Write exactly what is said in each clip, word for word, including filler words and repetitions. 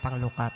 panglukat.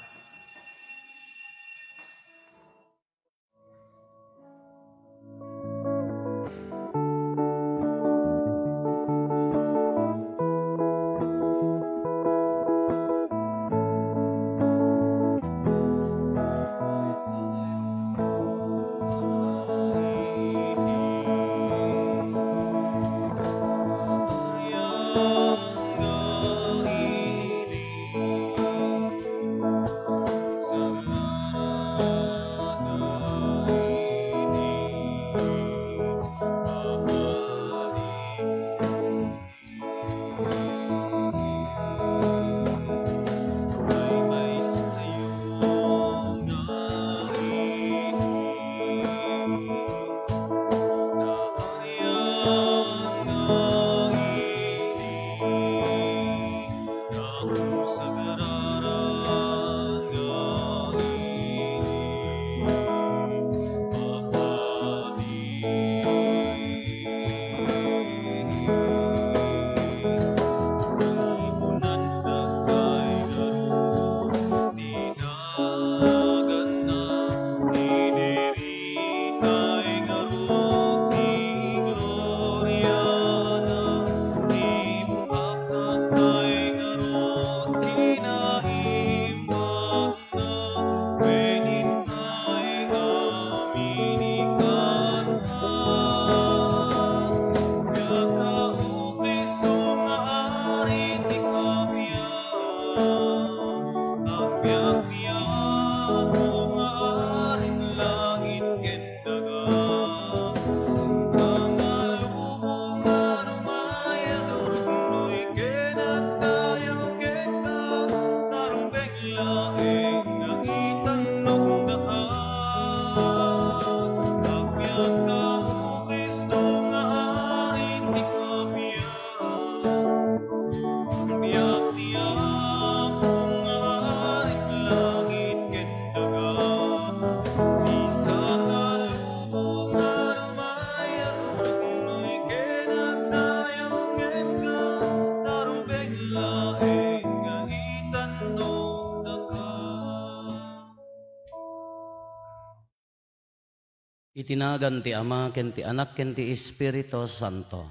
Iti nagan ti Ama, ken ti Anak, ken ti Espiritu Santo.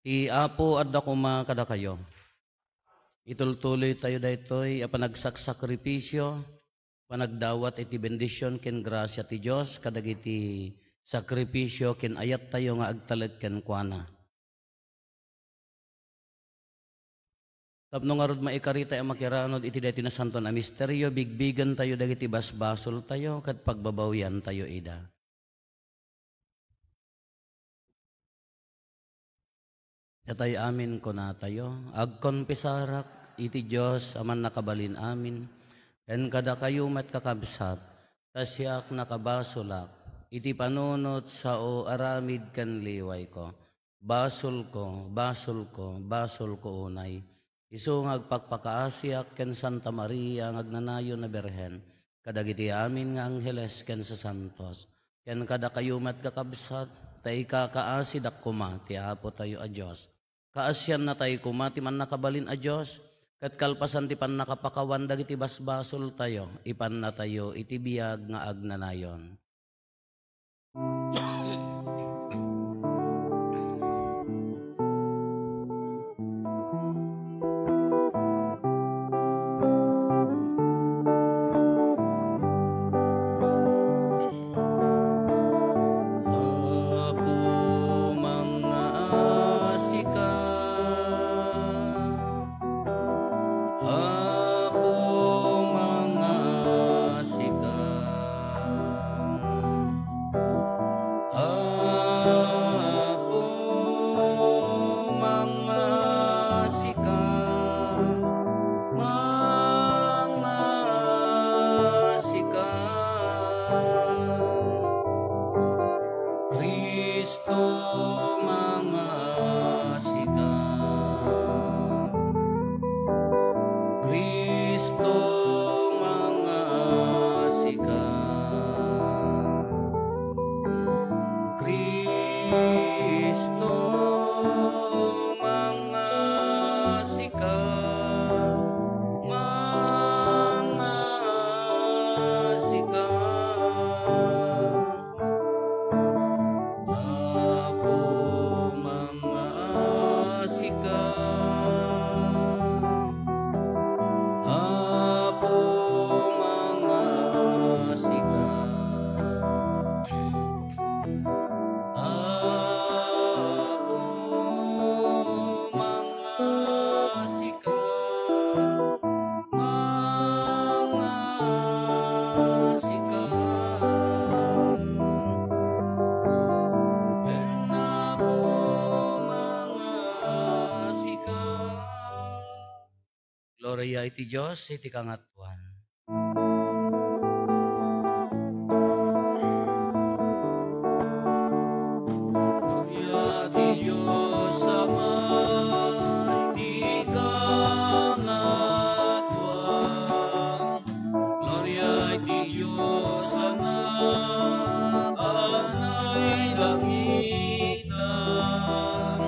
Ti Apo adda koma kadakayo. Itultuloytayo daytoy a panagsaksakripisio, panagdawat iti bendision ken grasia ti Dios kadagiti sakripisio ken ayattayo nga agtalek kenkuana. Tapno ngarud maikaritay a makiranud iti daytoy nasantoan a misterio, bigbigentayo dagiti basbasoltayo ket pagbabawiantayo ida. Datayo amin kunatayo, agkonfesarak iti Dios a Mannakabalin-amin, ken kadakayo met, kakabsat, ta siak nakabasolak iti panunot, sao, aramid ken liwayko. Basolko, basolko, basolko unay. Isu nga agpakpakaasiak ken Santa Maria nga agnanayon a Birhen, kadagiti amin nga angheles ken sasantos, ken kadakayo met, kakabsat, ta ikakaasidak koma ti Apotayo a Dios. Kaasiannatayo koma ti Mannakabalin a Dios, ket kalpasan ti pannakapakawan dagiti basbasoltayo, ipannatayo iti biag nga agnanayon. Apo, mangngaasika. Apo, mangngaasika. ti Dios iti kangatoan. Gloria ti Dios Ama iti kangatoan. Gloria iti Dios Anak a nailangitan.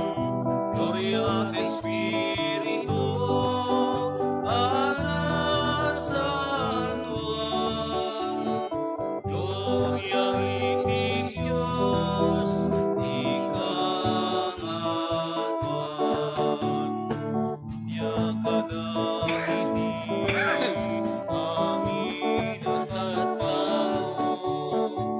Gloria ti Espiritu a nasantoan. Gloria iti Dios ti kangatoan. Gloria kadagiti amin a tattao.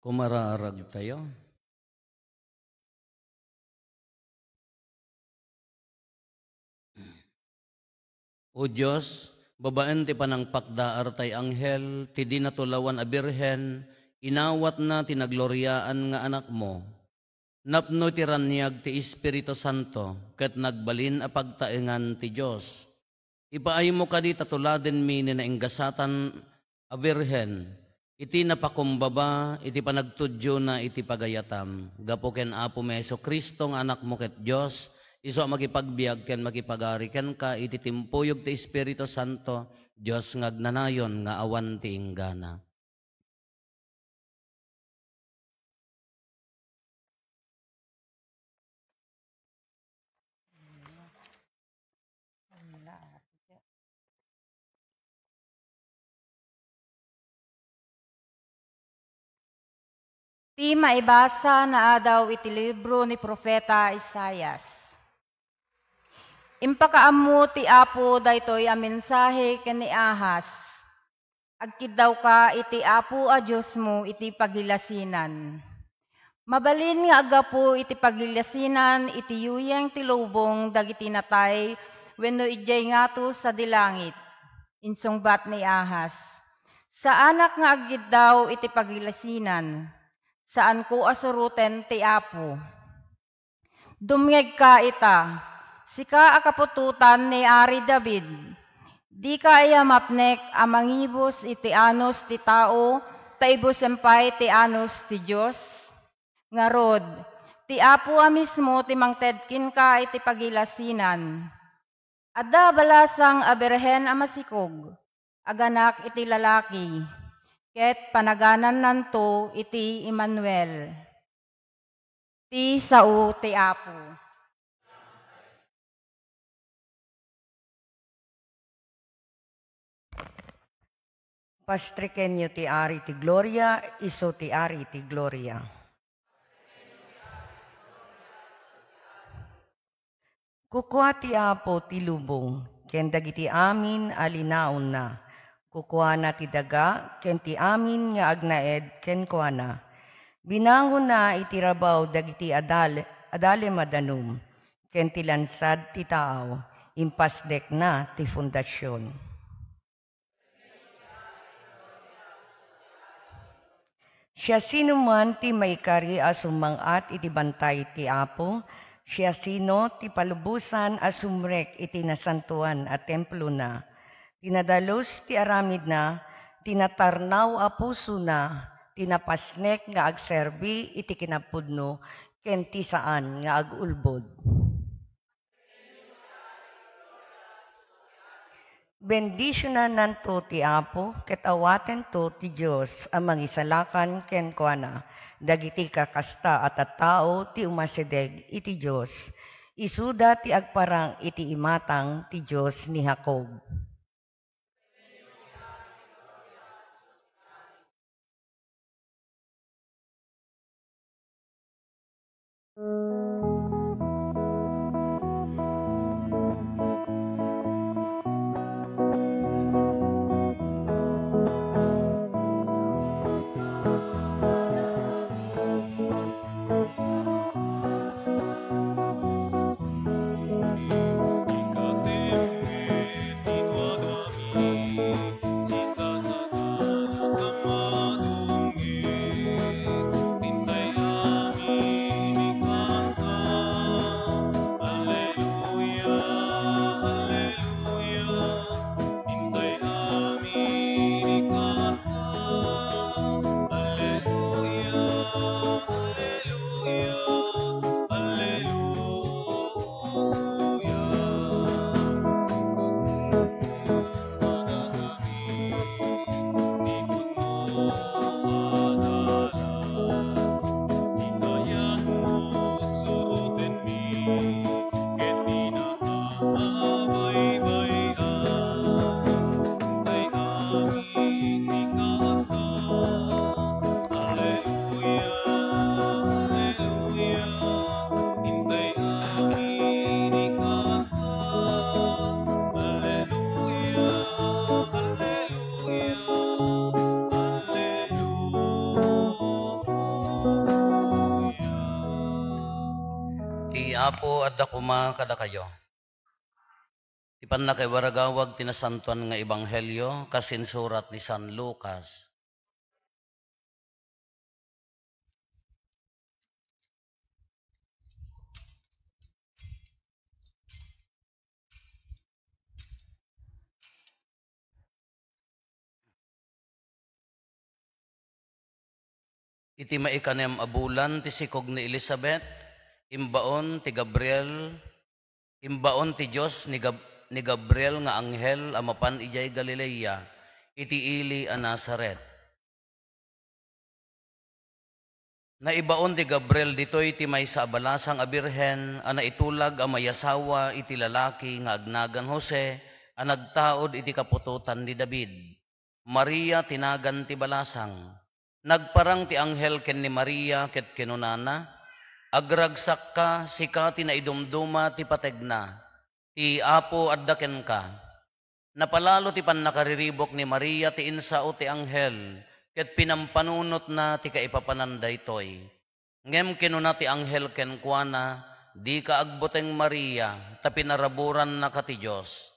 Pumaraaragtayo. O Dios, babaen ti panangpakdaar tay anghel, ti di natulawan a birhen, inawatna ti nagloriaan nga Anakmo. Napno ti raniag ti Espiritu Santo, ket nagbalin a pagtaengan ti Dios. Ipaaymo kadi ta tuladenmi ni nainggasatan a birhen, iti napakumbaba iti panagtudiona iti pagayatam. Gapu ken Apomi Jesu-Cristo nga Anakmo ket Dios, isu a makipagbiag ken makipagari kenka iti timpuyog ti Espiritu Santo, Dios nga agnanayon nga awan ti inggana. Ti maibasa naadaw iti libro ni Profeta Isaias. Impakaammo ti Apo daytoy a mensahe ken ni Ahaz. Agkiddawka iti Apo a Diosmo iti pagilasinan. Mabalin nga aggapu iti pagilasinan iti yuyeng ti lubong dagiti natay wenno idiay ngato sadi langit. Insungbat ni Ahaz, "Saanak nga agkiddaw iti pagilasinan. Saanko a suroten ti Apo." Dumngegka ita, sika a kaputotan ni Ari David. Dika aya mapnek a mangibus iti anus ti tao, ta ibusen pay ti anus ti Dios? Ngarud, ti Apo a mismo ti mangted kenka iti pagilasinan. Adda a balasang a birhen a masikog, aganak iti lalaki, ket panaganannanto iti Emmanuel. Ti sao ti Apo. Pastrikenyo ti Ari ti Gloria, isu ti Ari ti Gloria. Kukua ti Apo ti lubong ken dagiti amin a linaonna. Kukuana ti daga ken ti amin nga agnaed kenkuana. Binangonna iti rabaw dagiti adal-, adalem a danum, ken ti lansad ti taaw, impasdekna ti fondasion. Siasinoman ti maikari a sumang-at iti bantay ti Apo? Siasino ti palubosan a sumrek iti nasantoan a templona? Ti nadalus ti aramidna, ti natarnaw a pusona, ti napasnek nga agserbi iti kinapudno ken ti saan nga agulbod. Bendisionannanto ti Apo, ket awatento ti Dios a mangisalakan kenkuana. Dagiti kakasta a tattao ti umasideg iti Dios. Isuda ti agparang iti imatang ti Dios ni Jacob. Ti Apo adda koma kadakayo. Ti pannakaiwaragawag ti nasantoan nga ebanghelio kas insurat ni San Lucas. Iti maikanem a bulan ti sikog ni Elisabet, imbaon ti Gabriel, imbaon ti Dios ni Gab-, ni Gabriel nga anghel a mapan idiay Galilea, iti ili a Nazaret. Naibaon ti Gabriel ditoy ti maysa a balasang a birhen a naitulag a mayasawa iti lalaki nga agnagan Jose a nagtaud iti kaputotan ni David. Maria ti nagan ti balasang. Nagparang ti anghel ken ni Maria ket kinunana, "Agragsakka, sika ti naidumduma ti pategna. Ti Apo adda kenka." Napalalo ti pannakariribuk ni Maria ti insao ti anghel, ket pinampanunotna ti kaipapanan daytoy. Ngem kinuna ti anghel kenkuana, "Dika agbuteng, Maria, ta pinaraburannaka ti Dios.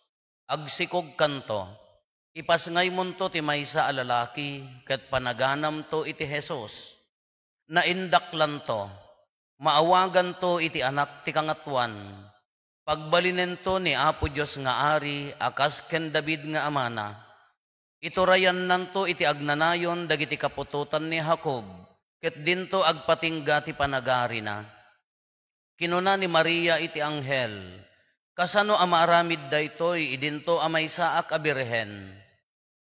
Agsikogkanto, ipasngaymonto ti maysa a lalaki, ket panaganamto iti Jesus. Naindaklanto, maawaganto iti Anak ti Kangatoan. Pagbalinento ni Apo Dios nga Ari a kas ken David nga amana. Iturayannanto iti agnanayon dagiti kaputotan ni Jacob, ket dinto agpatingga ti panagarina." Kinuna ni Maria iti anghel, "Kasano a maaramid daytoy idinto a maysaak a birhen?"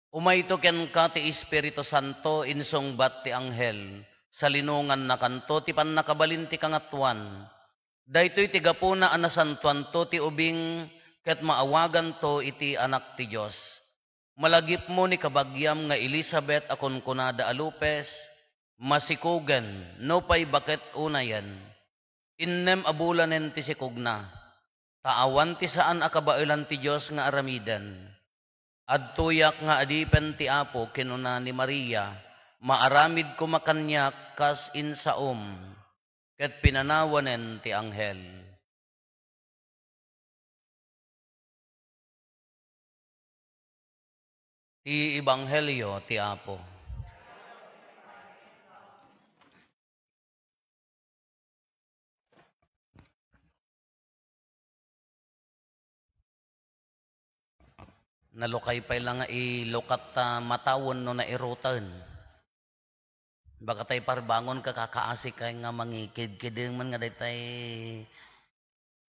"Umayto kenka ti Espiritu Santo," insungbat ti anghel, "salinongannakanto ti pannakabalin ti Kangatoan. Daytoy ti gapuna a nasantoanto ti ubing ket maawaganto iti Anak ti Dios. Malagipmo ni kabagiam nga Elisabet a kunkunada a lupes, masikogen, nupay baket unayen. Innem a bulanen ti sikogna, ta awan ti saan a kabaelan ti Dios nga aramiden. Adtoyak nga adipen ti Apo," kinuna ni Maria, "maaramid koma kaniak kas insaom." Ket pinanawanen ti anghel. Ti Ebanghelio ti Apo. Nalukay pay la nga ilukat ta matawen no nairutan. Baka tay parbangon ka, kakaasi kay nga mangikidkideng man nga daytay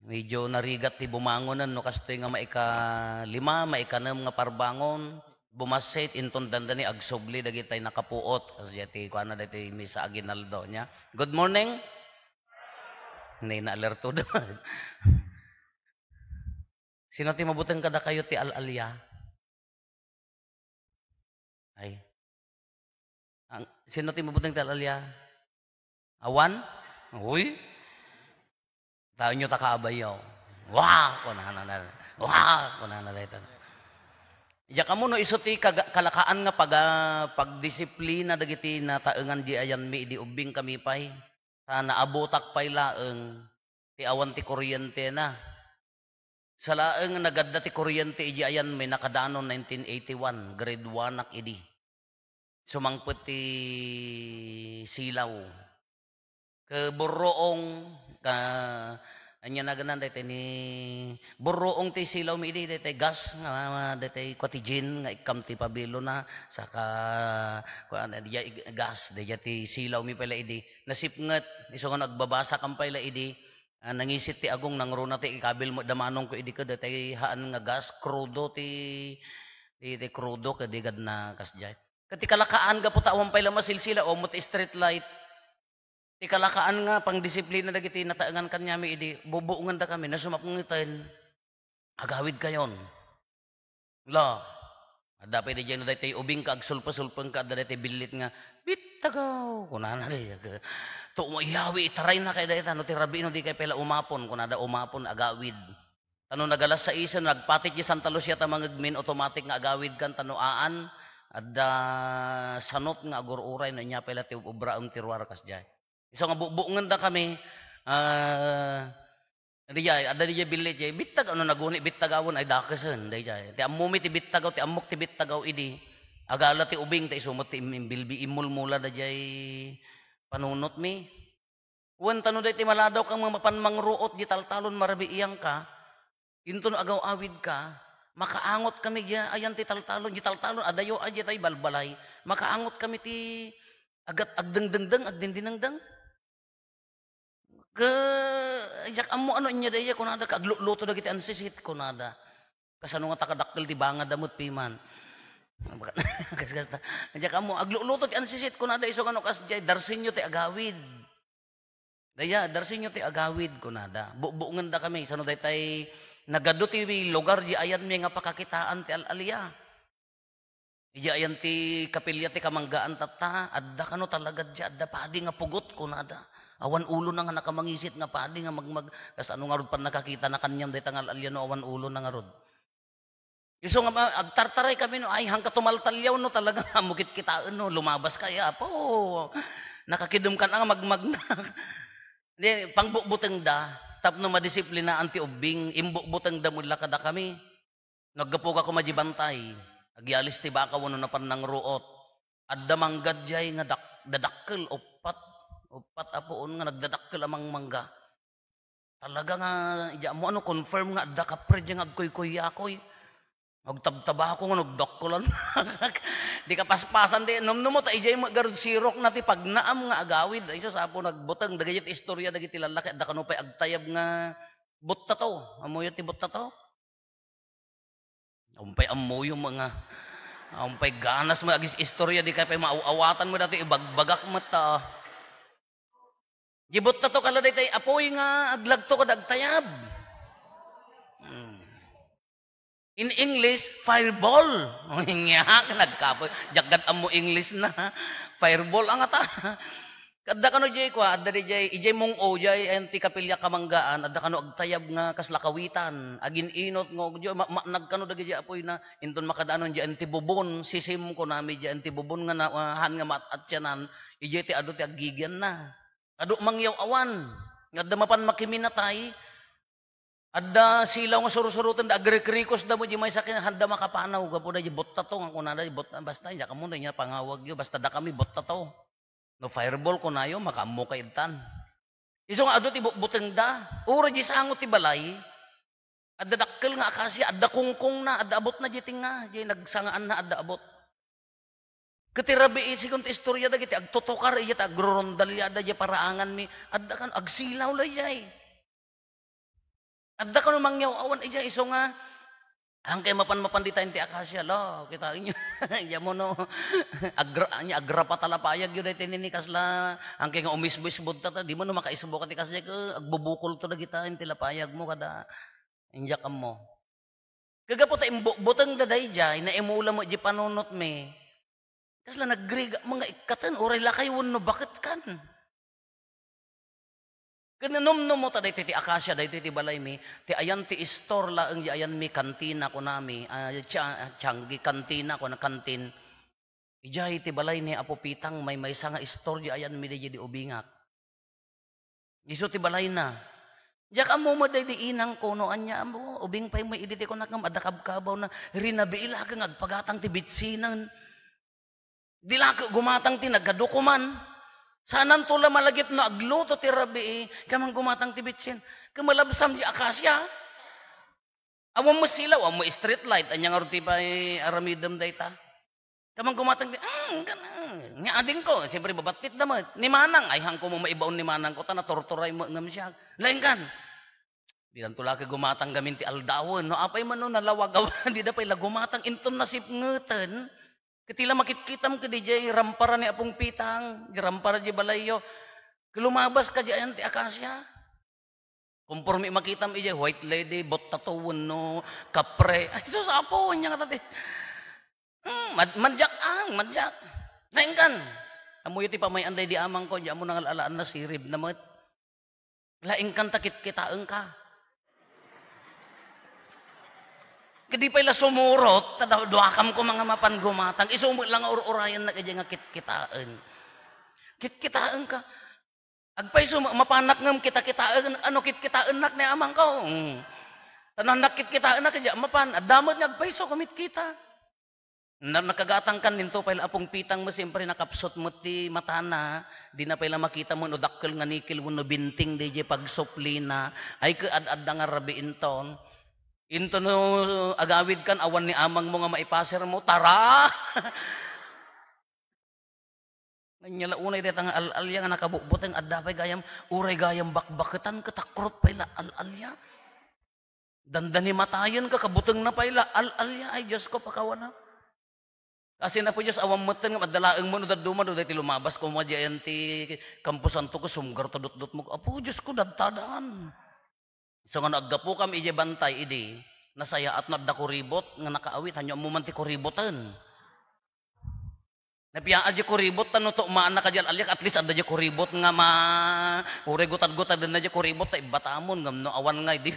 medyo narigat ti bumangonen no kastoy nga maikalima, maikanem nga parbangon, bumassit, inton dandani agsubli dagitay nakapuot. Kas diay ti kuana daytoy Miss Aguinaldo niya. "Good morning." Nay naalerto da. Sino ti mabuteng kadakayo ti al-alia? Ay. Ang, sino ti mabuteng ti al-alia? Awan? Uy. Taenyo ta kaabayo. Wa! Kunana na. Wa! Kunana dayta. Diak ammo no isu ti kaga-, kalakaan nga paga-, pagdisiplina dagiti nataengan di ayanmi idi ubbing kami pay. Ta naabutak pay laeng ti awan ti kuryentena. Sa laeng nga nagadda ti kuryente idi ayanmi, nakadanon nineteen eighty-one, grade one ak idi. Sumangpet ti silaw. Ket burruong, ka, ania naganna daytoy ni, burruong ti silawmi idi, daytoy gas nga, daytoy kua ti Jean nga ikkam ti pabilona, saka, kuan, diay gas, diay ti silawmi pay la idi. Nasipnget, isu nga agbabasakam pay la idi, ah, nangisit ti agong, nangruna ti ikabil met da manongko idi ket daytoy haan nga gas, krudo ti, ti, ti krudo ket di gad na kasdiay. Ket ti kalakaan gapu ta awan pay la masilsila, o met street light. Ti kalakaan nga pangdisiplina dagiti nataengan kaniami idi, bubuongenda kami, no sumapngeten, agawidkayon. La, adda pay diay no daytoy ubingka, agsulpasulpengka, adda daytoy billit nga, "Bittagaw," kunana diay. To, iyawi, itarayna kay dayta, no ti rabii no di kay pay la umapon, kunada umapon, agawid. Ta no nagalas saisen, nagpatik di Santa Lucia ta mangegmin, automatic nga agawidkan, ta no aan, adda sanot nga agur-uray, no ania pay la ti ub-, ubraem ti ruar kasdiay. Isu nga bubukngenda kami, ah, Dayjay, adda dayjay billit, jay bittag, ano, naguni bittagawen, ay dakesen, dayjay. Ti ammomi ti bittagaw, ti ammok ti bittagaw idi, agala ti ubing, ta isu met ti im-, imbilbi-, immulmula dayjay panunotmi. Wen, ta no daytoy maladawka nga mapan mangruot di taltalon, marabiianka, inton agaw-awidka, makaangot kami diay ayan ti taltalon, di taltalon, adayo, ay, diay balbalay. Makaangot kami ti agat-, agdengdengdeng, agdindinengdeng. Ke, diak ammo ano inya dayjay, kunada, ka agluluto dagiti ansisit, kunada. Kasano nga ta kadakkel ti bangada met piman. Kas-, kasta. Diak ammo, agluluto ti ansisit, kunada, isu nga no kasdiay, darsenyo ti agawid. Dayjay, darsenyo ti agawid, kunada. Bubungenda kami, sano daytay nagadu ti lugar di ayanmi nga pakakitaan ti al-alia. Idiay ayan ti kapilya ti kamanggaan tatta, adda kano talaga diay, adda padi nga pugot, kunada. Awan ulona nga nakamangisit nga padi nga magmag-, kasano ngarud pannakakitana kaniam dayta nga al-alia no awan ulona ngarud. Isu nga ma-, agtartaray kami no, ay, hangka tumaltaliaw no, talaga nga ammok kitkitaen no, lumabas ka, ay, apo, nakakidem ka na nga magmagna. Di, pangbutbutengda, tapno madisiplinaan ti ubbing, imbutbutengda met la kadakami. Naggapuka koma di bantay, agyalis ti baka wenno napan nangruot. Adda mangga diay nga dak-, dadakkel, uppat, uppat a puon nga nagdadakkel a mangmangga. Talaga nga, idiay ammo ano, confirm nga adda kapre diay nga agkuykuyakoy. Agtabtabako nga nagdakkelan. Di kapaspasan di, numnumo ta idiay met garud sirokna ti pagnaam nga agawid. Ay, sus, Apo, nagbuteng dagiti istorya dagiti lallaki, adda kano pay agtayab nga buttato. Ammoyo ti buttato? Awan pay ammoyo nga, awan pay ganas mo agis-istorya, di kay pay maaw-awatan mo dati, ibagbagak met ta. Di buttato kala daytay apuy nga aglagto kada agtayab. Hmm. In English, fireball. Ngiak, nagkapoy. Diak gad ammo English na. Fireball, ang ata. Adda kano diay kua, adda diay, idiay mung-o, diay ayan ti kapilya kamanggaan, adda kano agtayab nga kasla kawitan, agin-inot nga, diay, ma-, maanag kano dagiti apoy na, inton makadanon diay ayan ti bubon, sisim kunami diay ayan ti bubon nga na, ah, han nga maat-atianan, idiay ti adu ti aggigianna. Adu mangyaw-awan, nga adda mapan makiminatay, adda silaw nga sursuroten, da agrikrikos da mo, di maysa ken handa makapanaw, gapu da di bottato, nga kunada, di bot-, basta, diak ammo, da niya pangawag yu, basta da kami bottato. No fireball, kunayo, makaammo ka ittan. Isu nga adu ti butbutengda, ura di sango ti balay, adda dakkel nga akasia, adda kungkongna, adda abutna di tengnga, di nagsangaanna, adda abut. Ket ti rabii, sigun ti istorya dagiti agtutukar, iya ti agrurondaliada, di paraanganmi, adda kan, agsilaw la, jay. Adda kano mangyaw-awan, idiay isu nga, angkay mapan-mapan dita inti akasia, la, kitaenyo. Diammo no, agra-, ania, agrapa ta la payag yu daytoy nini kasla, angkay nga umisbo-isbod ta, ta, di mo no makaisbo ka ti kasdiay, ke, agbubukolto dagita inti la payag mo, kada, indiak ammo. Kagapu ta imbutbutengda daydiay, naimula met di panunotmi. Kasla nagrigat mo nga ikkaten, uray lakay wenno baketkan. Ket no numnum mo ta daytoy ti akasia, daytoy ti balaymi, ti ayan ti istor laeng di ayanmi kantina kunami, ah, tia-, tianggi kantina kuna kantin. Idiay ti balay ni Apo Pitang, maymaysa nga istor di ayanmi daydiay di ubingak. Isu ti balayna. Diak ammo met daydi inangko no ania ammo, ubing pay mo idi ti kunak ngem adda kabkabawna, rinabii la ket nga agpagatang ti bitsinen. Di la ket gumatang ti nagadukoman. Saananto la malagip no agluto ti rabii, ket man gumatang ti bitsin. Ket malabsam di akasia. Awan mo silaw, awan mo street light, ania ngarud ti pay aramidem dayta? Kaman gumatang di, "Ah, kan, ah." Nia adingko, siyempre, babattit da met. Ni Manang, ay, hangko mo maibaon ni Manang ko, ta naturturay mo ngem siya. Laeng kan. Di lanto la ket gumatang gamin ti aldawen, no? Apay man no nalawag, awan, di da pay la gumatang, inton nasipngeten. Ket ti la makitkitam ket di jay rampara ni Apong Pitang, di rampara di balayyo. Ket lumabas ka di ayan ti akasia. Konporme makitam idiay white lady, bottato wenno kapre. Ay, sus, Apo, ania ngata ti. Hmm, mad-, madiak ang, madiak. Naingkan. Ammoyo ti pamay-an daydi amangko, di ammo nangal-alaan, nasirib na met. Laingkan ta kitkitaenka. Ket di pay la sumurot, ta da-, duakam koma nga mapan gumatang. Isu met la nga ur-urayannak idiay nga kitkitaen. Kitkitaenka. Agpayso, ma-, mapanak ngem kita-kitaen, ano, kitkitaennak ni amangko. Mm. Tano nakkitkitaennak, diak mapan. Adda met nga agpayso, kumitkita. Na-, nakagatangkan ninto pay la Apong Pitang mo, siyempre, nakapsot met ti matana. Dina pay la makita mo no dakkel nga nikel wenno binting, diay pagsuplina. Ay, ke-, ad-adda nga rabiinton. Into no agawidkan, awan ni amangmo nga maipasermo, tara! Ania la unay dayta nga al-alia nga nakabutbuteng, adda pay gayam, uray gayam bakbaketan, ket akrot pay la al-alia. Dandani matayen ka, kabutengna pay la al-alia. Ay, Diosko, pakawana. Kasin, Apo Dios, awan metten nga adda laeng mo no dadduma, no daytoy lumabas koma diay ti kamposanto, ket sumgar ta dutdutmo. Apo Diosko, dadtadaan. Isu nga no aggapukam idiay bantay idi, nasayaat no adda kuribot nga nakaawit, hanyo ammo man ti kuriboten. Napiaan diay kuribot, ta no tumaanna ka diay al-aliak, at least adda diay kuribot nga ma-, uray gutad-gutadenna diay kuribot, ta ibbatamon, ngem no awan nga, idi,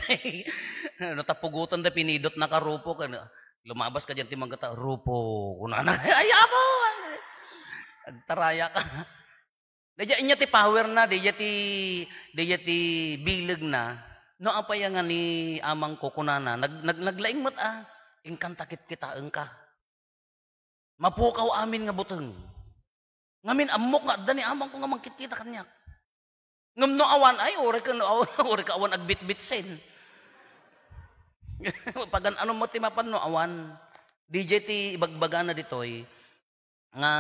no tapugoten da pinidot na ka, Rupo, ken lumabas ka diay ti manggata, "Rupo," kunana, "Ay, Apo!" Agtaraya ka. Daydiay ania ti power na, daydiay ti, daydiay ti bileg na. No apay nga ni amangko, kunana, nag-, nag-, naglaing met a, inkan ta kitkitaenka. Mapukaw amin nga buteng. Ngamin ammok nga adda ni amangko nga mangkitkita kaniak. Ngem no awan, ay, uray ka, no awan, uray ka awan agbitbitsen. Pagan-ano met ti mapan no awan. Daydiay ti ibagbagana ditoy. Nga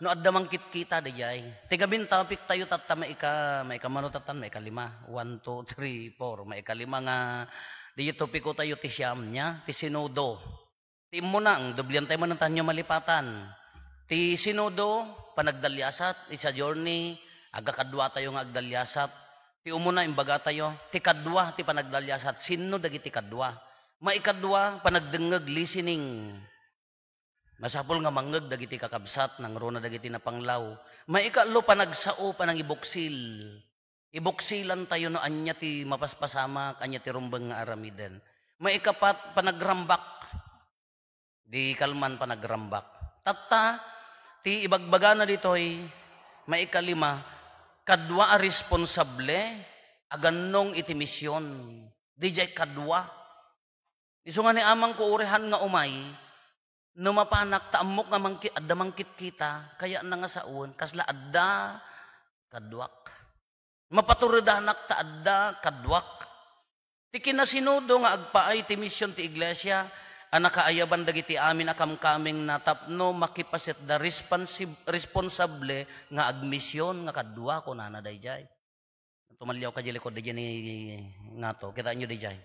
no adda mangkitkita daydiay. Ti gamin topic tayo tatta, maika-, maikamano tattan, maikalima. One, two, three, four. Maikalima nga daydiay topiko tayo ti siam nia, ti sinodo. Ti immuna, doblian tayo man tanyo malipatan. Ti sinodo, panagdaliasat, it's a journey, agkakadua tayo nga agdaliasat. Ti umuna, imbaga tayo, ti kadua, ti panagdaliasat. Sinno dagiti kadua? Maikadua, panagdengngeg, listening. Masapul nga mangngeg dagiti kakabsat, nangruna dagiti napanglaw. Maikatlo, panagsao, panangibuksil. Ibuksilan tayo no ania ti mapaspasamak, ania ti rumbeng nga aramiden. Maikapat, panagrambak. Di kalman panagrambak. Tatta, ti ibagbagana ditoy, maikalima, kadua a responsable, agannong iti mision. Didiay kadua. Isu nga ni amangko, uray han nga umay, no mapanak ta ammok nga mangki-, adda mangkitkita, kayatna nga sawen, kasla adda kaduak. Mapaturedanak ta adda kaduak. Ti kinasinodo nga agpaay ti mision ti iglesia a nakaayaban dagiti amin a kamkamengna tapno makipaset da responsib-, responsable nga agmision nga kadua, kunana daydiay. Tumalliaw ka di likod daydiay ni ngato. Kitaenyo daydiay.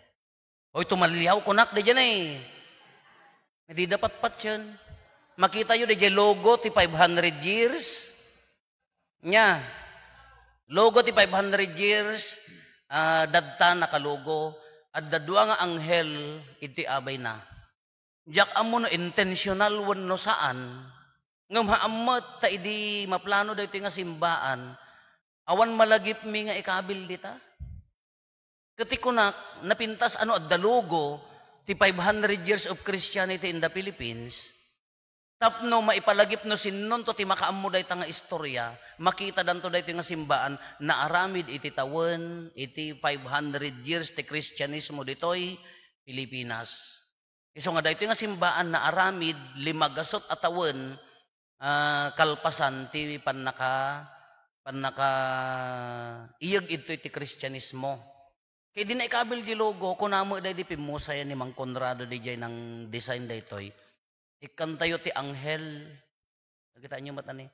Oy, tumalliaw, kunak daydiay ni. Dida patpatien. Makitayo daydiay logo ti five hundred years. Nia, logo ti five hundred years, ah, dadta nakalogo. Adda dua nga anghel iti abayna. Diak ammo no intentional wenno saan, ngem haan met ta idi maplano daytoy nga simbaan, awan malagipmi nga ikabil dita. Ket ti kunak, napintas a no adda logo ti five hundred years of Christianity in the Philippines, tapno maipalagip no sinnonto ti makaammo dayta nga istorya, makitadanto daytoy nga simbaan naaramid iti tawen iti five hundred years ti Kristianismo ditoy Pilipinas. Isu nga daytoy nga simbaan naaramid lima gasut a tawen, ah, kalpasan ti pannaka-, pannakaiyeg idtoy ti Kristianismo. Ket idi naikabil di logo, kuna met daydi pimmusayan ni Mang Conrado didiay nang-design daytoy, "Ikkantayo ti anghel." Nakitaenyo met ani?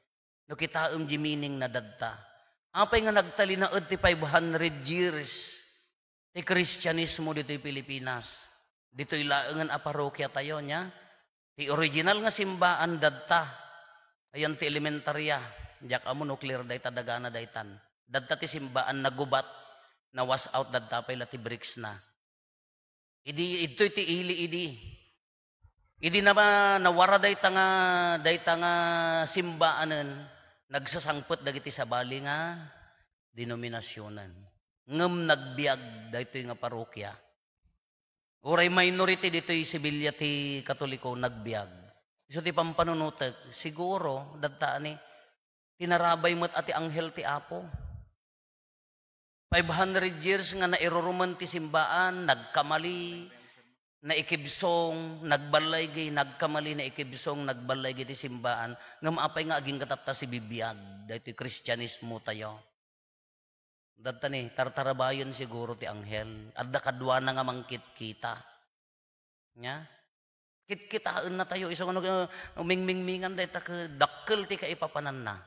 No kitaem di meaning na dadta. Apay nga nagtalinaed ti five hundred years ti Kristianismo ditoy Pilipinas? Ditoy laengen a parokia tayo, nia? Ti original nga simbaan, dadta. Ayan ti elementarya. Diak ammo no clear dayta, dagana daytan. Dadta ti simbaan, nagubat, na-wash out, dadta pay la ti bricks na. Idi, idtoy ti ili idi. Idi na, nawara dayta nga, dayta nga simbaanen, nagsasangpet dagiti sabali nga denominasionen. Ngem nagbiag daytoy nga parokia. Uray minority ditoy Sevilla ti Katoliko, nagbiag. Isu ti pampanunotek, siguro, dadta ani, tinarabay met a ti anghel ti Apo. Five hundred years nga nairurumen ti simbaan, nagkamali, naikibsong, nagballaygi, nagkamali, naikibsong, nagballaygi ti simbaan. Ngem apay nga agingga tatta sibibiag daytoy Kristianismo tayo? Dadta ni, tartarabayen siguro ti anghel. Adda kaduana nga mangkitkita. Nya? Kitkitaenna tayo. Isu nga no, mingmingmingan dayta ket dakkel ti kaipapananna.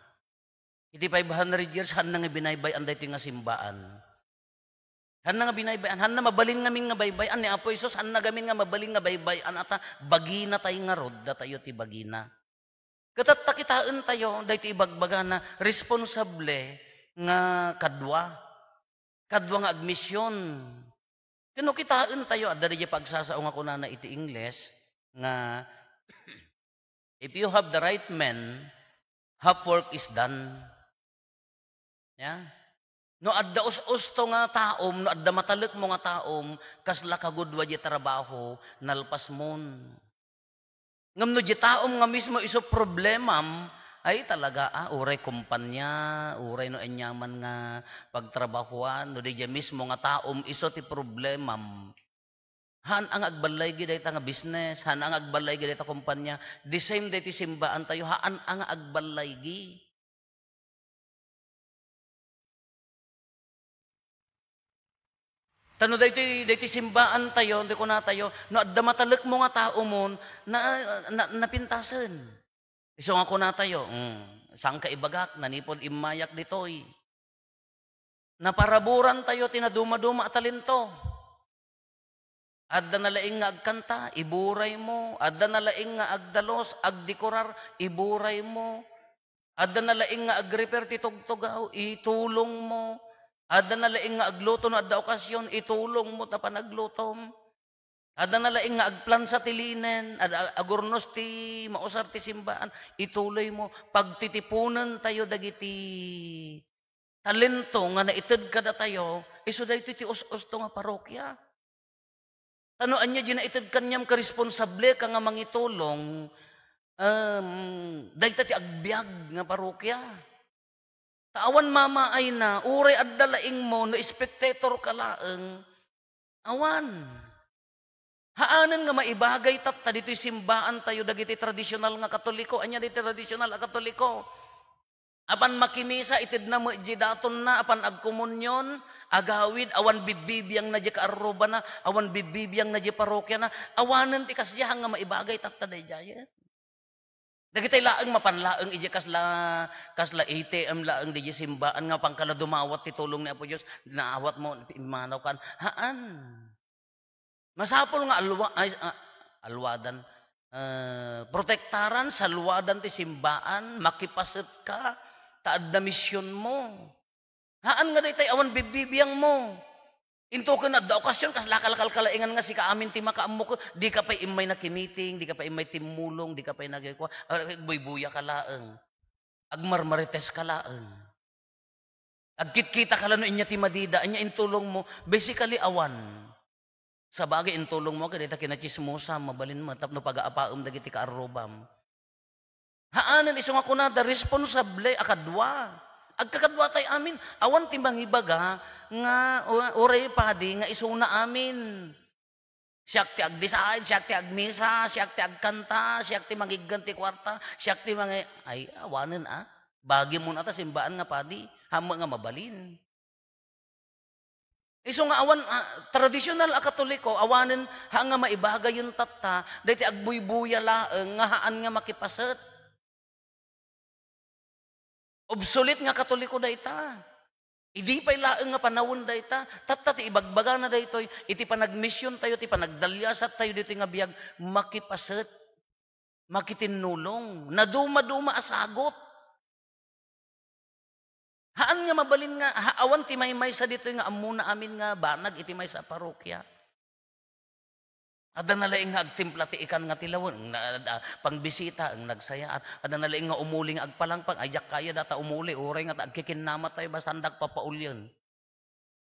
Iti five hundred years, haanna nga binaybay-an daytoy nga simbaan. Haanna nga binaybay-an, haanna mabalin ngamin nga baybay-an ni Apo Jesus, haanna gamin nga mabalin nga baybay-an, ata bagina tayo ngarud, datayo ti bagina. Ket tatta kitaen tayo, daytoy ibagbagana, responsable nga kadua. Kadua nga agmision. Ken no kitaen tayo, adda diay pagsasao nga kunana iti Ingles nga, "If you have the right man, half work is done." Ya? No adda us-usto nga taom, no adda matalekmo nga taom, kasla kagudua diay trabaho, nalpasmon. Ngem no diay taom nga mismo isu problemam, ay talaga, ah, uray kumpanya, uray no aniaman nga pagtrabahuan, no diay mismo nga taom isu ti problemam. Haan a nga agballaygi dayta nga business, haan a nga agballaygi dayta kumpanya. The same daytoy simbaan tayo, haan a nga agballaygi. Ta no daytoy, daytoy simbaan tayo, daytoy kuna tayo, no adda matalekmo nga taomon, na, na, napintasen. Isu nga kuna tayo, mm, saanka ibagak, nanipod immayak ditoy. Naparaburan tayo ti nadumaduma a talento. Adda nalaing nga agkanta, iburay mo. Adda nalaing nga agdalos, agdekorar, iburay mo. Adda nalaing nga agrepair ti tugtugaw, itulong mo. Adda nalaing nga agluto no adda okasyon, itulong mo ta panaglutom. Adda nalaing nga agplansa ti linen, ad-, agurnos ti mausar ti simbaan, ituloy mo. Pagtitipunen tayo dagiti talento nga naited kadatayo, isu daytoy ti us-usto nga parokya. Ta no ania diay naited kaniam, karesponsable ka nga mangitulong, em, dayta ti agbiag nga parokya. Ta awan mamaayna, uray adda laingmo, no spectator ka laeng, awan. Haanen nga maibagay tatta ditoy simbaan tayo dagiti tradisyonal nga Katoliko. Ania ditoy tradisyonal a Katoliko? Apan makimisa, itedna met diay datonna, apan agkomunyon, agawid, awan bibbibiangna diay kaarrubana, awan bibbibiangna diay parokiana, awanen ti kasiahan nga maibagay tatta daydiayen. Dagitay laeng mapan laeng idiay kasla, kasla A T M laeng diay simbaan nga pangkala dumawat ti tulong ni Apo Dios, naawat mo, immanawkan. Haan. Masapul nga alwa-, ay, ah, alwadan, eh, protektaran, salwadan ti simbaan, makipaset ka, ta adda mision mo. Haan nga daytay awan bibbibiang mo. Into ken adda okasyon, kasla kalkalkalaingan nga sika amin ti makaammo ken, di ka pay immay nakimiting, di ka pay immay timmulong, di ka pay nagkua-, ah, buybuya ka laeng. Agmarmarites ka laeng. Agkitkita ka la no ania ti madida, ania intulong mo, basically awan. Sabagay, intulong mo, kadita kinatsismosa, mabalin mo, tapno pagaapaem dagiti kaarrubam. Haanen, isu nga kunada, responsable a kadua. Agkakadua tay amin. Awan ti mangibaga nga, u-, uray padi nga isuna amin. Siak ti agdesign, siak ti agmisa, siak ti agkanta, siak ti mangiggan ti kuarta, siak ti mangi-, ay, awanen a. Bagimon a ta simbaan nga padi, hammo nga mabalin. Isu nga awan, ah, tradisyonal a Katoliko, awanen ha nga maibagayen tatta, daytoy agbuybuya laeng nga haan nga makipaset. Obsolete nga Katoliko dayta. Idi pay laeng nga panawen dayta, tatta ti ibagbagana daytoy, iti panagmision tayo, ti panagdaliasat tayo ditoy nga biag, makipaset, makitinnulong, nadumaduma a sagot. Haan nga mabalin nga, ha, awan ti maymaysa ditoy nga ammona amin nga banag iti maysa a parokya. Adda na laeng nga agtimpla ti ikan nga tilawen, na, da, pangbisita, ang nagsayaat. Adda na laeng nga umuli nga agpalangpang, ay, diak kaya data umuli, uray nga ta-, agkikinnama tayo, basta andak papaulyen.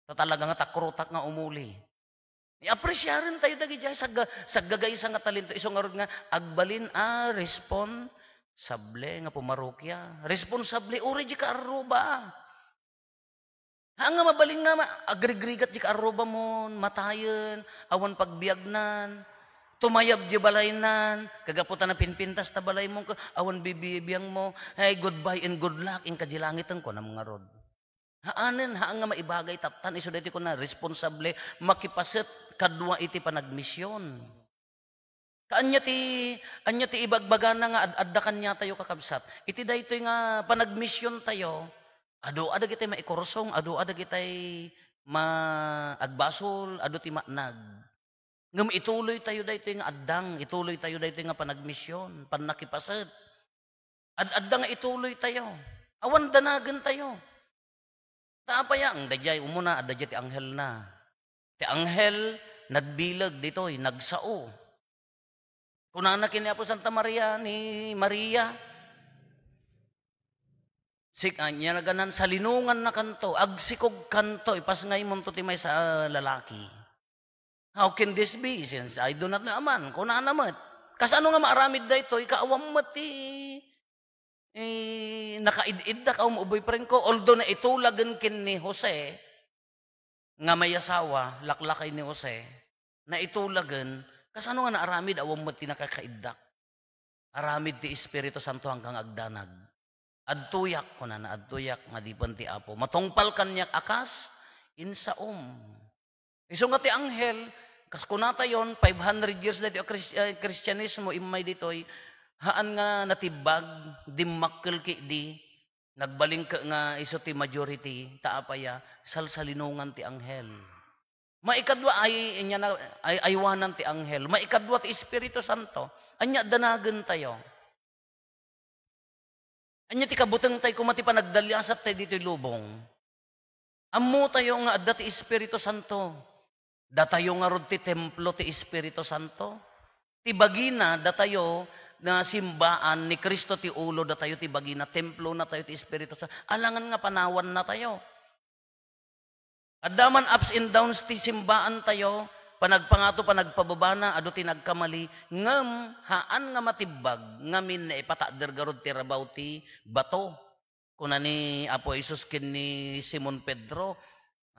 Ta talaga nga takrotak nga umuli. Iapresiaren tayo dagiti sagga-, saggagaysa nga talento, isu ngarud nga agbalin a responsable nga pumarokia. Responsable, uray di kaarruba. Haan nga mabalin nga ma-, agrigrigat di kaarrubamon, matayen, awan pagbiagnan, tumayab di balaynan, kagapu ta napinpintas ta balaymo, awan bibibiangmo, "Hey, goodbye and good luck, inka di langiten," kunam ngarud. Haanen, haan nga maibagay tattan, isu daytoy kuna, responsable, makipaset kadua iti panagmision. Kaanya ti, anya ti ibagbagana nga ad-, adda kaniatayo, kakabsat. Iti daytoy nga panagmisiontayo, adu a dagiti maikursong, adu a dagiti ma-, agbasol, adu ti matnag. Ngem ituloytayo daytoy nga addang, ituloytayo daytoy nga panagmision, pannakipaset. Ad-adda nga ituloytayo. Awan danagentayo. Ta apay a, daydiay umuna, adda diay ti anghelna. Ti anghel, nagbileg ditoy, nagsao. Kunana ken ni Apo Santa Maria, ni Maria, sik-, ania naganan, salinongannakanto, agsikogkanto, ipasngaymonto ti maysa a lalaki. "How can this be, since I do not know a man?" Kunana met. Kasano nga maaramid daytoy? Kaawan met ti, eh, nakaid-iddak a um-, boyfriend ko. Although naitulagen ken ni Jose, nga mayasawa, laklakay ni Jose, naitulagen, kasano nga naaramid? Awan met ti nakakaiddak. Aramid ti Espiritu Santo hanggang agdanag. "Adtoyak," kunana, "adtoyak nga adipen ti Apo. Matungpal kaniak a kas insaom." Isu nga ti anghel, kas kunatayon, five hundred years daytoy a Chris-, eh, Kristianismo, immay ditoy, haan nga natibbag, dimmakkel ketdi, nagbalin ket nga isu ti majority, ta apay a, salsalinongan ti anghel. Maikadua ay, inya na, ay, aywanan ti anghel. Maikadua ti Espiritu Santo. Ania danagentayo? Ania ti kabutengtay koma ti panagdaliasat tayo ditoy lubong? Ammotayo nga adda ti Espiritu Santo. Datayo ngarud ti templo ti Espiritu Santo. Ti bagina, datayo nga simbaan ni Cristo ti ulo, datayo ti bagina, templonatayo ti Espiritu Santo. Alangan nga panawannatayo. Adda man ups and downs ti simbaantayo, panagpangato, panagpababana, adu ti nagkamali, ngem haan nga matibbag, ngamin naipatagder garud ti rabaw ti bato. Kuna ni Apo Jesus ken ni Simon Pedro,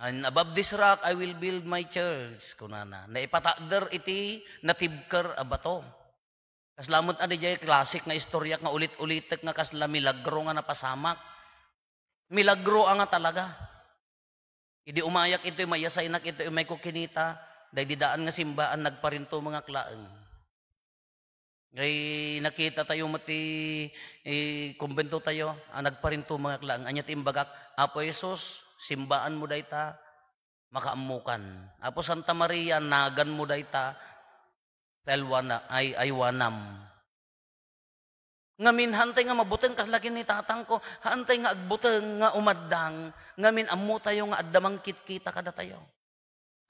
"And above this rock, I will build my church," kunana. Naipatagder iti natibker a bato. Kasla met a diay classic nga istorya nga ulit-ulitek nga kasla milagro nga napasamak. Milagro a nga talaga. Idi umayak itoy, mayasaynak itoy, immay ko kinita, daydi daan nga simbaan, nagparintumengak laeng. Ngay nakitatayo met ti, eh, kumbentotayo, a nagparintumengak laeng. Ania ti imbagak? "Apo Jesus, simbaanmo dayta, makaammokan. Apo Santa Maria, naganmo dayta, ta aywana-, ay, aywanam." Ngamin, haantay nga mabuteng, kasla ken ni tatangko, haantay nga agbuteng nga umaddang, ngamin ammotayo nga adda mangkitkita kadatayo.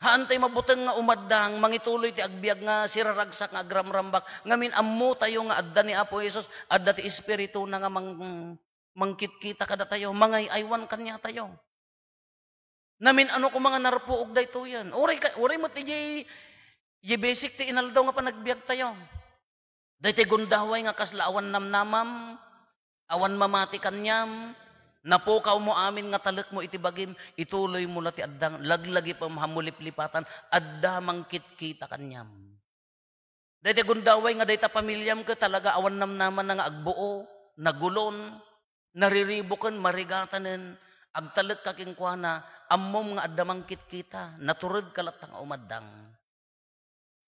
Haantay mabuteng nga umaddang, mangituloy ti agbiag nga siraragsak nga agramrambak, ngamin ammotayo nga adda ni Apo Jesus, adda ti Espirituna nga mang-, mangkitkita kadatayo, mangay-aywan kaniatayo. Namin-ano koma nga narpuog daytoyen. Uray ka, uray met idiay, idiay basic ti inaldaw nga panagbiagtayo. Daytoy gundaway nga kasla awan namnamam, awan mamati kaniam, napukawmo amin nga talekmo iti bagim, ituloymo la ti addang, laglagipem, hammo liplipatan, adda mangkitkita kaniam. Daytoy gundaway nga dayta pamiliam ket talaga awan namnamana nga agbuo, nagulon, nariribuken, marigatanen, agtalekka kenkuana, ammom nga adda mangkitkita, naturedka latta nga umaddang.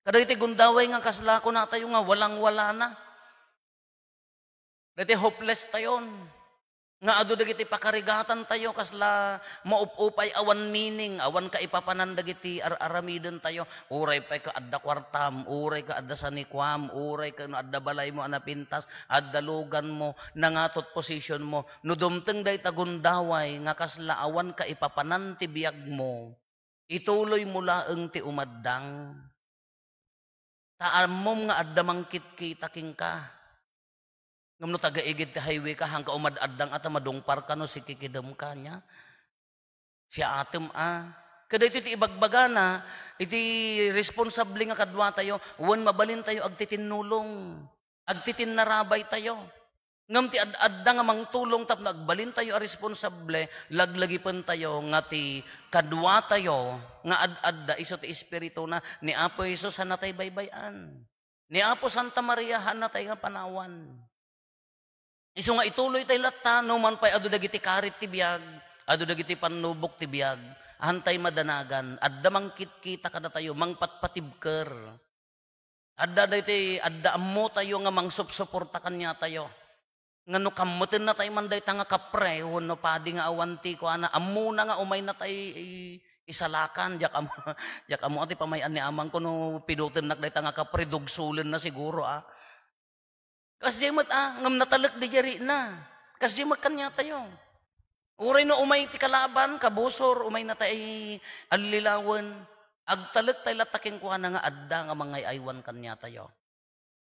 Kadagiti gundaway nga kasla kunatayo nga walang-walana. Daytoy hopeless tayon. Nga adu dagiti pakarigatantayo, kasla maup-upay, awan meaning, awan kaipapanan dagiti ar-aramidentayo. Uray pay ka adda kuartam, uray ka adda sanikuam, uray ka no adda balaymo a napintas, adda luganmo, nangatot positionmo. No dumteng dayta gundaway nga kasla awan kaipapanan ti biagmo, ituloymo laeng ti umaddang. Ta ammom nga adda mangkitkita kenka. Ngem no taga-igid ti highway ka, haanka umad-addang a ta madungparka no sikikidemka, nia? Siaatem a. Kadaytoy ti ibagbagana, iti responsable nga kaduatayo, wen mabalintayo agtitinnulong, agtitinnarabaytayo. Ngem ti ad-adda nga mangtulong tapno agbalintayo a responsable, laglagipentayo nga ti kaduatayo nga ad-adda isu ti Espirituna. Ni Apo Jesus, haannatay baybay-an. Ni Apo Santa Maria, haannatay nga panawan. Isu nga ituloytay latta, no man pay adu dagiti karit ti biag, adu dagiti pannubok ti biag, haantay madanagan, adda mangkitkita kadatayo, mangpatpatibker. Adda daytoy, adda ammotayo nga mangsupsuporta kaniatayo. Nga no kammetenna tayo man dayta nga kapre, wenno padi nga awan ti kuana, ammona nga umayna tayo i-, isalakan, diak ammo, diak ammo ti pamay-an ni amangko no pidutennak dayta nga kapre, dugsolenna siguro, a. Kasdiay met, a, ngem natalek di jarina. Kasdiay met kaniatayo. Uray no umay ti kalaban, kabusor, umayna tay allilawen, agtalek tay latta kenkuana nga adda nga mangay-aywan kaniatayo.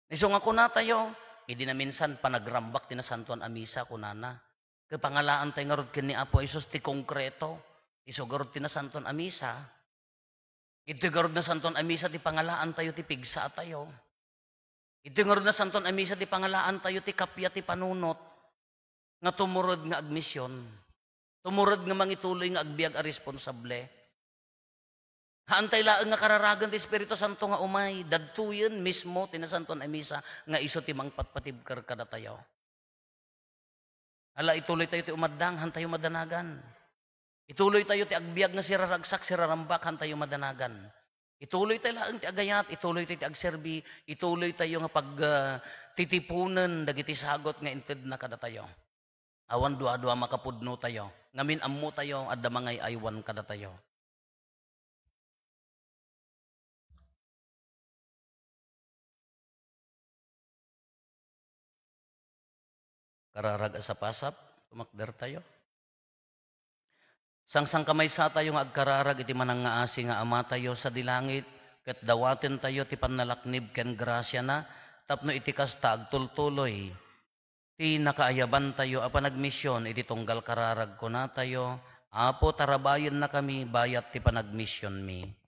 Isu nga kunatayo, idi naminsan panagrambak ti Nasantoan a Misa, kunana, ket pangalaantay ngarud ken ni Apo Jesus ti konkreto. Isu garud ti Nasantoan a Misa. Iti garud Nasantoan a Misa ti pangalaantayo ti pigsatayo. Iti garud Nasantoan a Misa ti pangalaantayo ti kappia ti panunot nga tumurod nga agmision. Tumurod nga mangituloy nga agbiag a responsable. Haantay laeng nga kararagen ti Espiritu Santo nga umay, dadtoyen mismo ti Nasantoan a Misa nga isu ti mangpatpatibker kadatayo. Ala, ituloytayo ti umaddang, haantayo madanagan. Ituloytayo ti agbiag nga siraragsak, sirarambak, haantayo madanagan. Ituloytayo laeng ti agayat, ituloytayo ti agserbi, ituloytayo nga pag, ah, titipunen dagiti sagut nga intedna kadatayo. Awan dua-dua makapudnotayo, ngamin ammotayo adda mangay-aywan kadatayo. Kararag a sapasap, tumakdertayo. Sangsangkamaysatayo nga agkararag iti manangngaasi nga Amatayo sadi langit, ket dawatentayo ti pannalaknib ken grasiana tapno iti kasta agtultuloy ti nakaayabantayo a panagmision iti tunggal kararag. Kunatayo, Apo, tarabayennakami bayat ti panagmisionmi.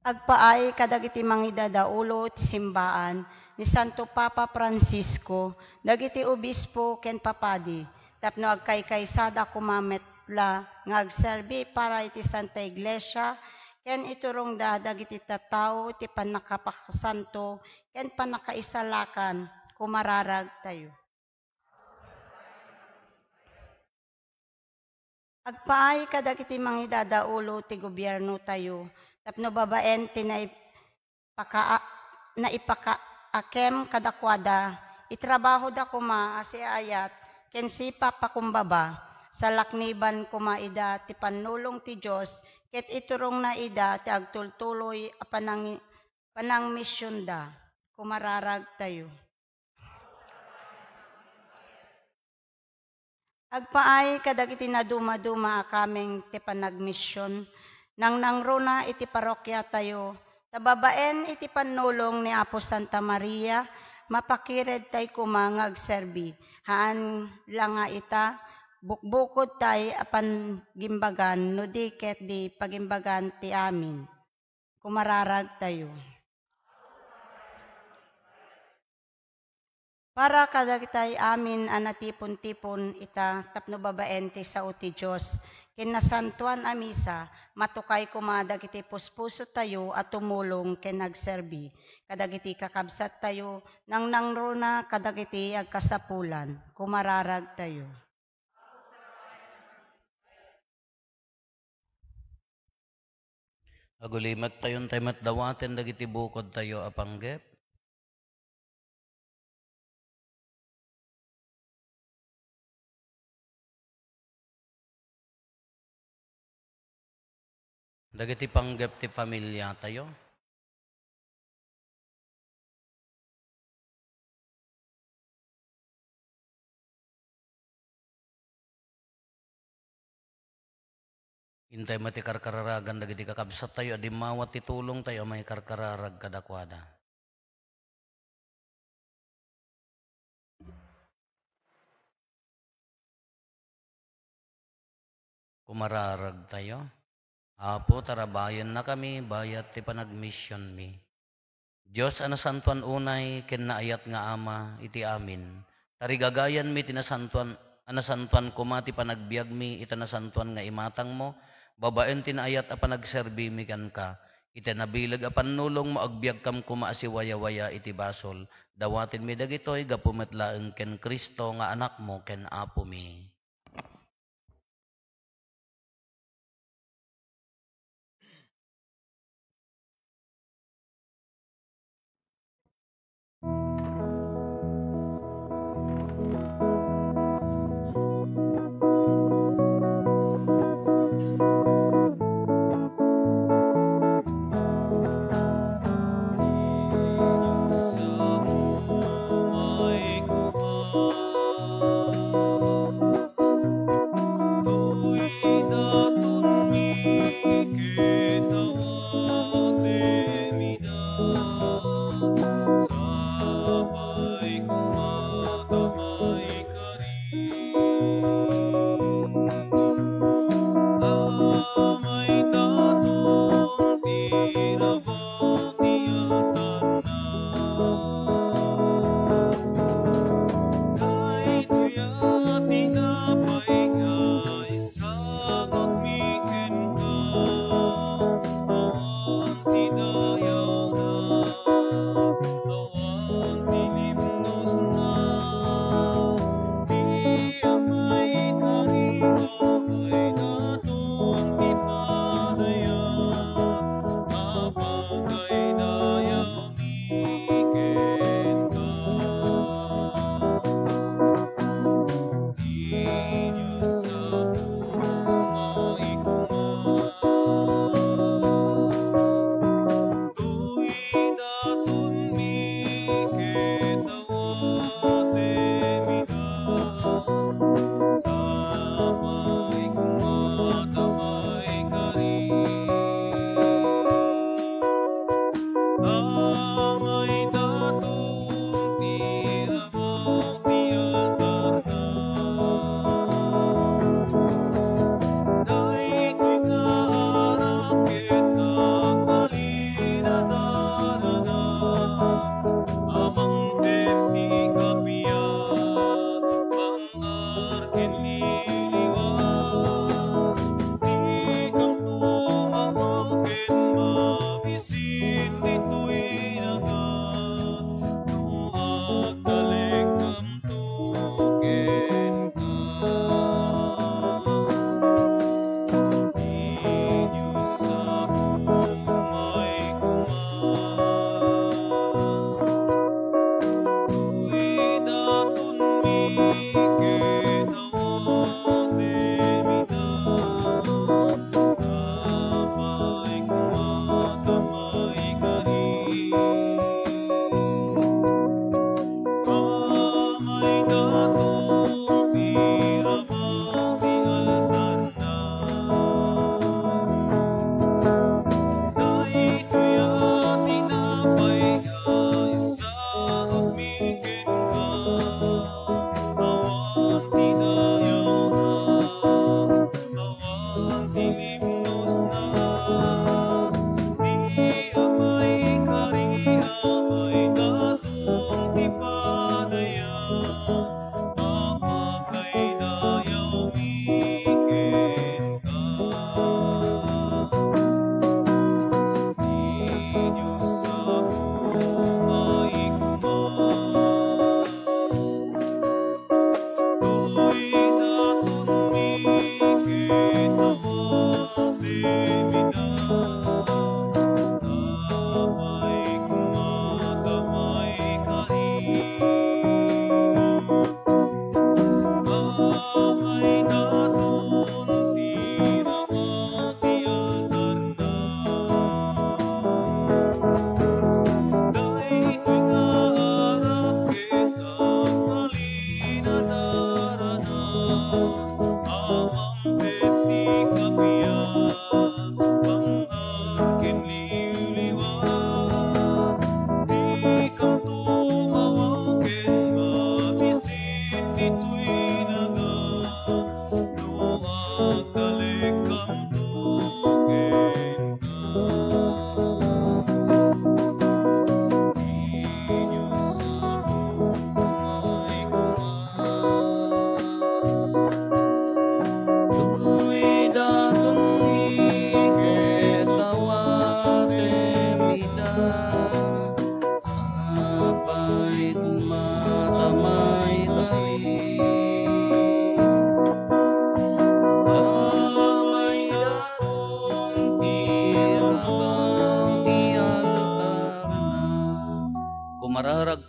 Agpaay kadagiti mangidadaulo ti simbaan ni Santo Papa Francisco, dagiti obispo ken papadi, tapno agkaykaysada koma met la nga agserbi para iti Santa Iglesia ken iturongda dagiti tattao ti pannakapakasanto ken pannakaisalakan. Kumararagtayo. Agpaay kadagiti mangidadaulo ti gobiernotayo tapno babaen ti naipaka-, naipakaakem kadakuada, itrabahoda koma a siaayat ken sipapakumbaba. Salakniban koma ida ti pannulong ti Dios ket iturongna ida ti agtultuloy a panang-, panangmisionda. Kumararagtayo. Agpaay kadagiti nadumaduma a kameng ti panagmision, nangnangruna iti parokiatayo, ta babaen iti pannulong ni Apo Santa Maria, mapakiredtay koma nga agserbi, haan la nga ita, bukbukodtay a pagimbagan, no di ket di pagimbagan ti amin. Kumararagtayo. Para kadagitay amin a natipon-tipon ita tapno babaen ti sao ti Dios, ken nasantoan a misa, matukay koma dagiti puspusotayo a tumulong ken agserbi kadagiti kakabsattayo, nangnangruna kadagiti agkasapulan. Kumararagtayo. Agulimettayon tay met dawaten dagiti bukodtayo a panggep. Dagiti panggep ti familiatayo. Intay met ti karkararagan dagiti kakabsattayo a dimmawat ti tulongtayo a mangikarkararag kadakuada. Kumararagtayo. Apo, tarabayennakami bayat ti panagmisionmi. Dios a nasantoan unay ken naayat nga Ama iti amin, tarigagayanmi ti nasantoan a nasantoan koma ti panagbiagmi ita nasantoan nga imatangmo, babaen ti naayat a panagserbimi kenka. Ita nabileg a pannulongmo, agbiagkam koma a siwayawaya iti basol. Dawatenmi dagitoy gapu met laeng ken Cristo nga Anakmo ken Apomi.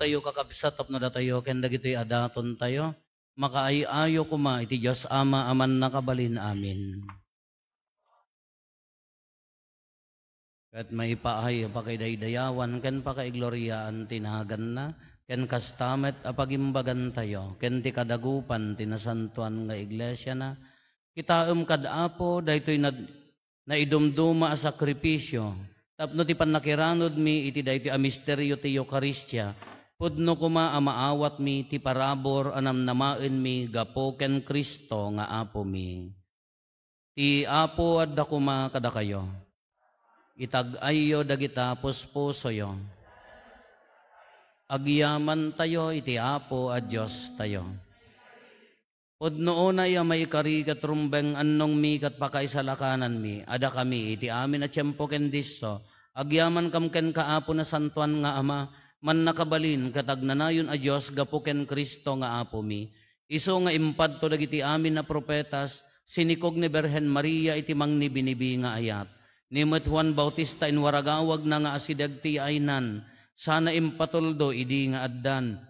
Tayo, kakabsat, tapno datayo ken dagitoy a datontayo, makaay-ayo koma iti Dios Ama a mannakabalin. Amen. Ket maipaay a pakaidaydayawan ken pakaigloriaan ti naganna, ken kasta met a pagimbagantayo ken ti kadagupan ti nasantoan nga iglesiana. Kitaem kad Apo daytoy nad-, naidumduma a sakrifisio tapno ti pannakiranudmi iti daytoy a misterio ti Eukaristia, pudno koma a maawatmi ti parabur a namnamaenmi gapu ken Cristo nga Apomi. Ti Apo adda koma kadakayo. Itag-ayyo dagita puspusoyo. Agyamantayo iti Apo a Diostayo. Pudno unay a maikari ket rumbeng annongmi ket pakaisalakananmi a dakami iti amin a tiempo ken disso, agyamankam kenka, Apo, Nasantoan nga Ama, mannakabalin ket agnanayon a Dios gapu ken Cristo nga Apomi. Isu nga impadto dagiti amin a profetas, sinikog ni Birhen Maria iti mangnibinibi nga ayat. Ni met Juan Bautista inwaragawagna nga asideg ti yaaynan, sana impatuldo idi nga addan.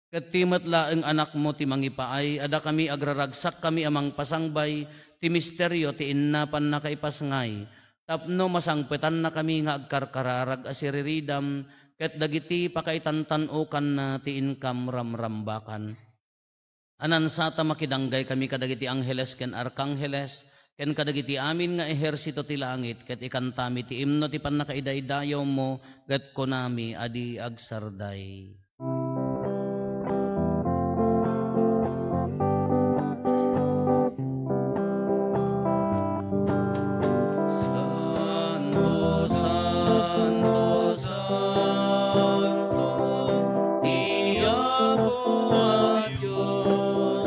Ket ti met laeng Anakmo ti mangipaay a dakami agraragsakkami a mangpasangbay ti misterio ti inna pannakaipasngay, tapno masangpetannakami nga agkarkararag a siriridam ket dagiti pakaitantan-okanna ti inkam ramrambakan. Anansata makidanggaykami kadagiti angheles ken arkangheles, ken kadagiti amin nga ehersito ti langit, ket ikantami ti imno ti pannakaidaydayawmo, ket kunami a di agsarday. Santo, Santo, Santo, ti Apo a Dios,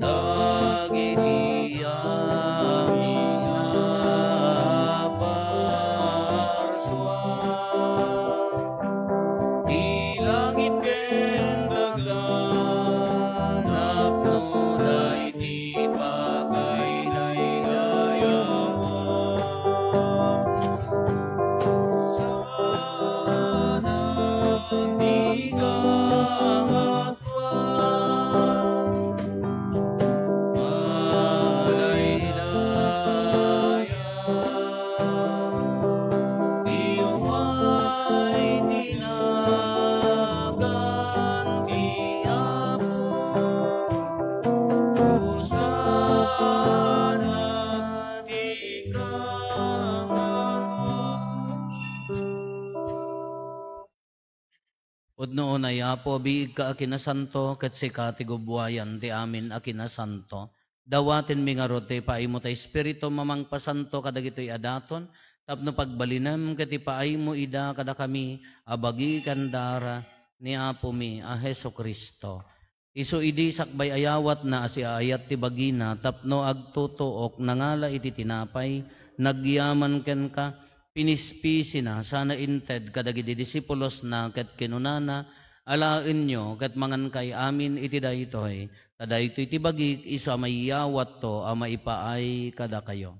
dagiti amin a parsua. Ti langit ken daga, napno dayta ti pakaidaydayawan. Sana ti kangatoan. Madaydaya ti umay ti nagan ti Apo. Hosanna ti kangatoan. Pudno unay, Apo, biigka a kinasanto, ket sika ti gubbuayan ti amin a kinasanto. Dawatenmi ngarud ti ipaaymo ti Espiritum a mangpasanto kadagitoy a daton, tapno pagbalinem ket ipaaymo ida kadakami a bagi ken dara ni Apomi a Jesu-Cristo. Isu idi sakbay ayawatna a siaayat ti bagina tapno agtutuok, nangala iti tinapay, nagyaman kenka, pinispisina, sana inted kadagiti disipulosna ket kinunana, "Alaenyo ket mangankay amin iti daytoy, ta daytoy ti bagik, isu a maiyawatto a maipaay kadakayo."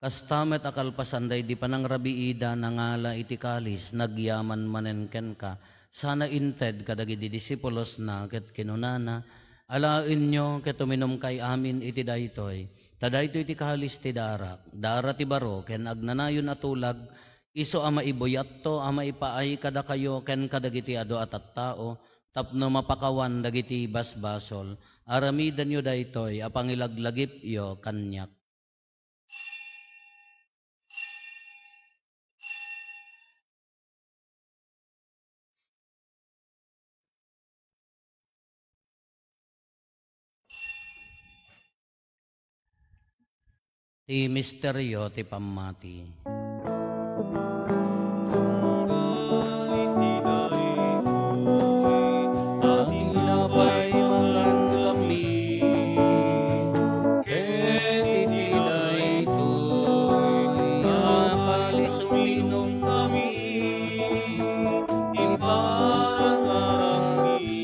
Kasta met a kalpasan daydi panangrabiida, nangala iti kalis, nagyaman manen kenka, sana inted kadagiti disipulosna ket kinunana, "Alaenyo ket uminumkay amin iti daytoy, ta daytoy ti kalis ti darak, dara ti baro ken agnanayon a tulag, isu a maibuyatto a maipaay kadakayo ken kadagiti adu a tattao, tapno mapakawan dagiti basbasol. Aramidenyo daytoy a pangilaglagipyo kaniak." Ti misterio ti pammati. Tunggal iti daytoy a tinapay mangankami, ket iti daytoy a kalis uminumkami, impanagarangmi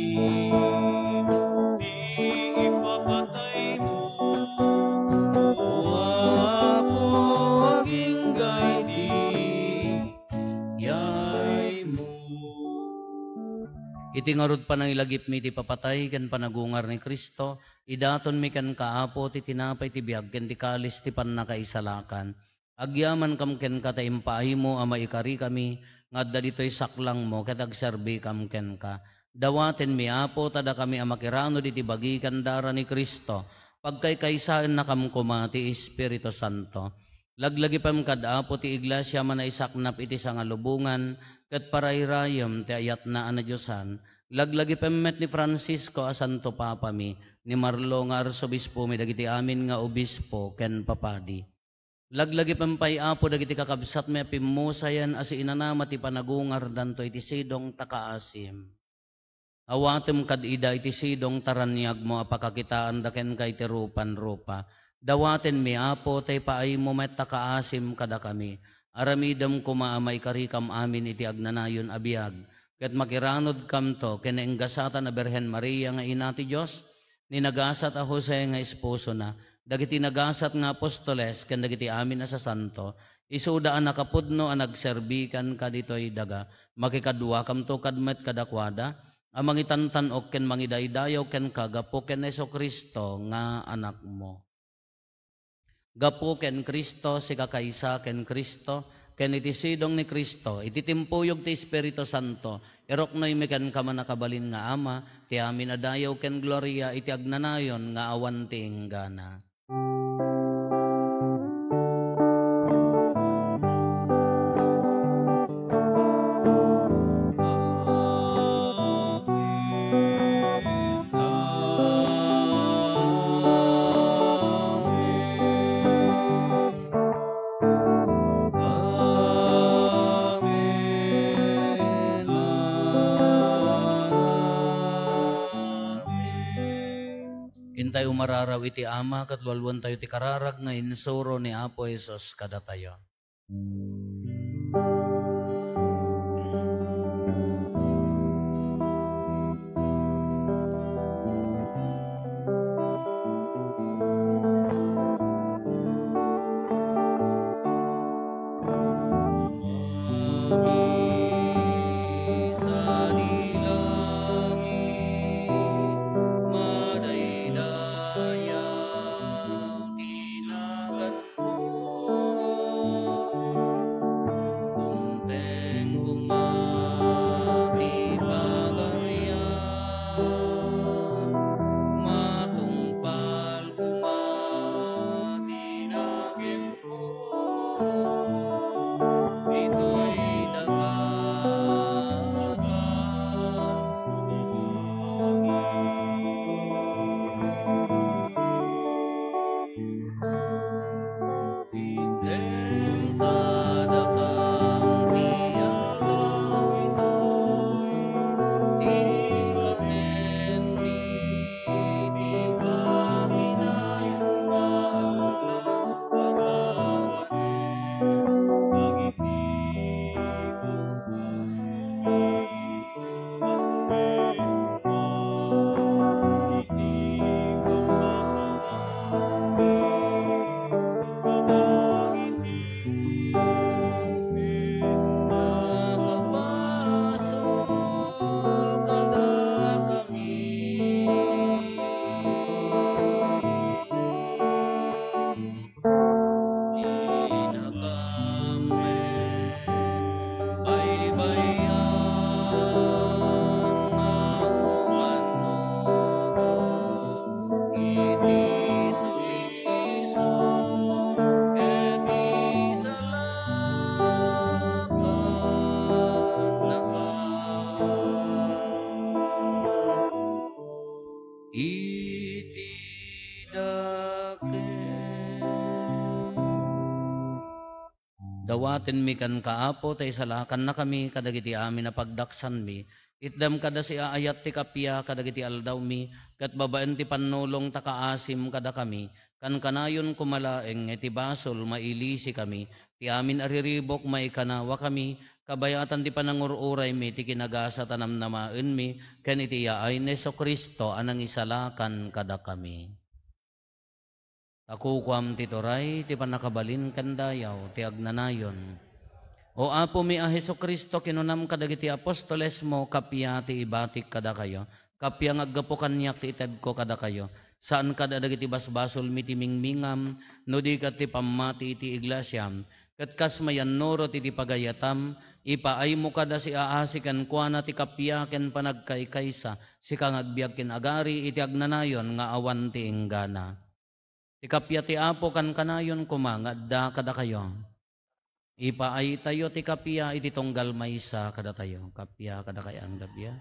Idi ngarud panangilagipmi ti papatay ken panagungar ni Cristo, idatonmi kenka, Apo, ti tinapay ti biag ken ti kalis ti pannakaisalakan. Agyamankam kenka ta impaaymo a maikarikami nga adda ditoy saklangmo ket agserbikam kenka. Dawatenmi, Apo, ta dakami a makiranod iti bagi ken dara ni Cristo, pagkaykaysaennakam koma ti Espiritu Santo. Laglagipem kad Apo ti Iglesia a manaisaknap iti sangalubongan ket parayrayem ti ayatna a nadiosan. Laglagipem met ni Francisco a Santo Papami, ni Marlo nga Arsobispomi, dagiti amin nga obispo ken papadi. Laglagipem pay, Apo, dagiti kakabsatmi a pimmusayen a siinanama ti panagungardanto iti sidong ta kaasim. Awatem kad ida iti sidong ta raniagmo a pakakitaanda kenka iti rupan-rupa. Dawatenmi, Apo, ta ipaaymo met ta kaasim kadakami. Aramidem koma a maikarikam amin iti agnanayon a biag, ket makiranodkamto ken naenggasatan a Birhen Maria nga Ina ti Dios, ni nagasat a Jose nga esposona, dagiti nagasat nga apostoles, ken dagiti amin a sasanto, isuda a nakapudno a nagserbikan kaditoy daga. Makikaduakamto kad met kadakuada a mangitantan-ok ken mangidaydayaw kenka gapu ken Jesu-Cristo nga Anakmo. Gapu ken Cristo, sikakaysa ken Cristo, ken iti sidong ni Cristo, iti timpuyog ti Espiritu Santo, iruknoymi kenka, Mannakabalin nga Ama, ti amin a dayaw ken gloria iti agnanayon nga awan ti inggana. Intayo umararaw iti Ama ket lualuantayo ti kararag nga insuro ni Apo Jesus kadatayo. Sadi langit, madaydayaw ti naganmo. Dumteng koma ti pagarian, matungpal koma ti nakem. Inakam met baybay-an nga umannurot iti sulisog ket isalakannaka iti dakes. Dawatenmi kenka, Apo, ta isalakannakami kadagiti amin a pagdaksanmi. Itdam kada siaayat ti kappia kadagiti aldawmi, ket babaen ti pannulong ta kaasim kadakami. Kankanayon koma laeng nga iti basol mailisikami. Ti amin a riribuk maikanawakami, kabayatan ti panangur-uraymi ti kinagasat a namnamaenmi, ken iti yaay ni Jesu-Cristo a nangisalakan kadakami. Ta kukuam ti turay, ti pannakabalin ken dayaw, ti agnanayon. O Apomi a Jesu-Cristo, kinunam kadagiti apostolesmo, kappia ti ibatik kadakayo, kappia nga aggapu kaniak ti itedko kadakayo. Saan kada dagiti basbasolmi ti mingmingam, no di ket ti pammati iti iglesiam, ket kas mayannurot iti pagayatam, ipaaymo kada siaasi kenkuana ti kappia ken panagkaykaysa, sika nga agbiag ken agari iti agnanayon nga awan ti inggana. Ti kappia ti Apo kankanayon koma nga adda kadakayo. Ipaaytayo ti kappia iti tunggal maysa kadatayo. Kappia kadakayo, kappia.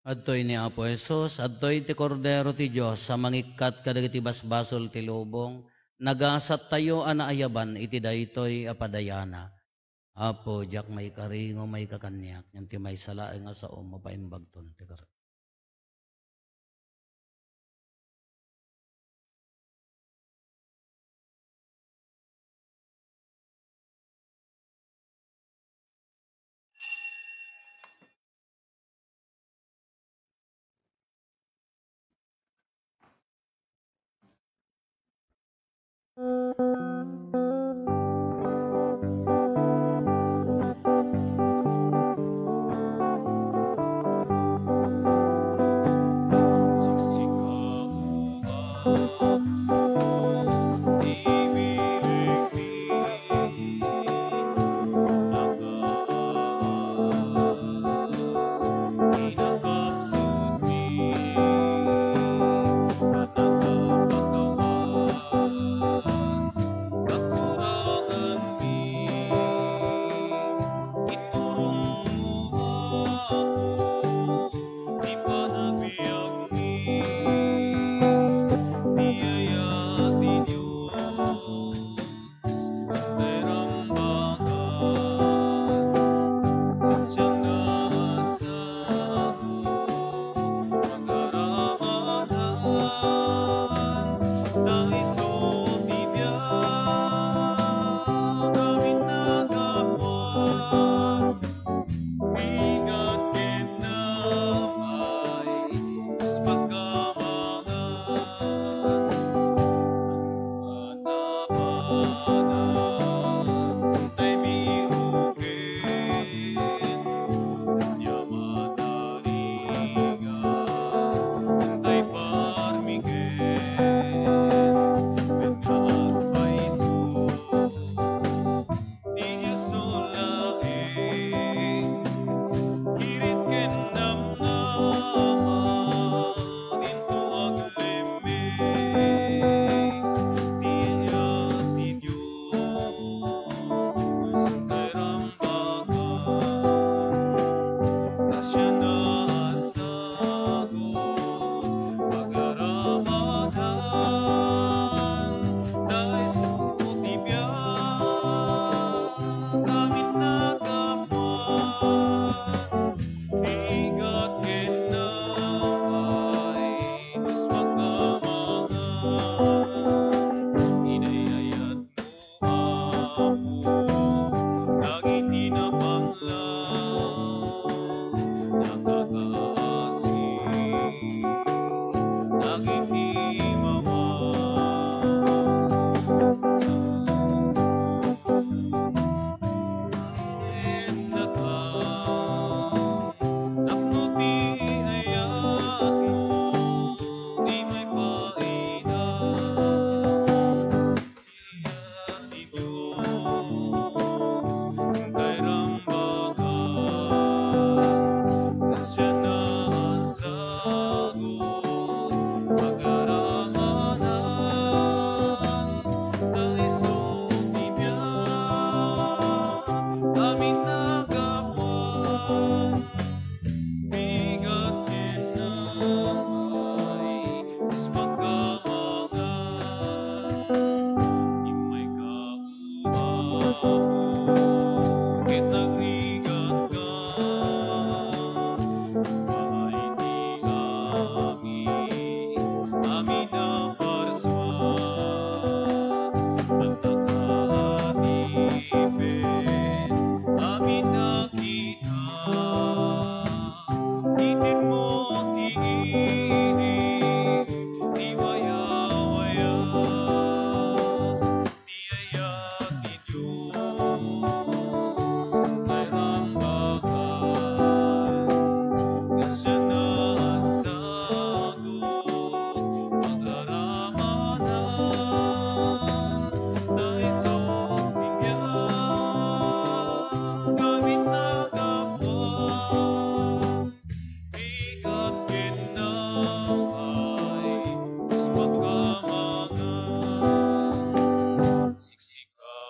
Adtoy ni Apo Jesus, adtoy ti Kordero ti Dios a mangikkat kadagiti basbasol ti lubong, nagasattayo a naayaban iti daytoy a padayana. Apo, diak maikari nga umayka kaniak, ngem ti maysa laeng a sao, mapaimbagton ti kar-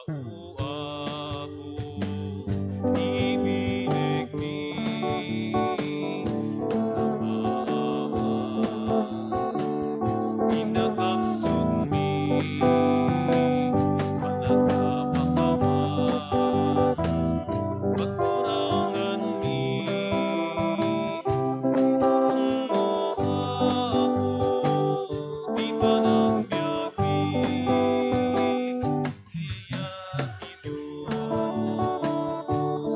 Apo, ibinek mi, inakapsut mi, panagkapakawan, pagkurangan mi, turong mo, Apo, ti panagbiag mi. Kayat ti Dios,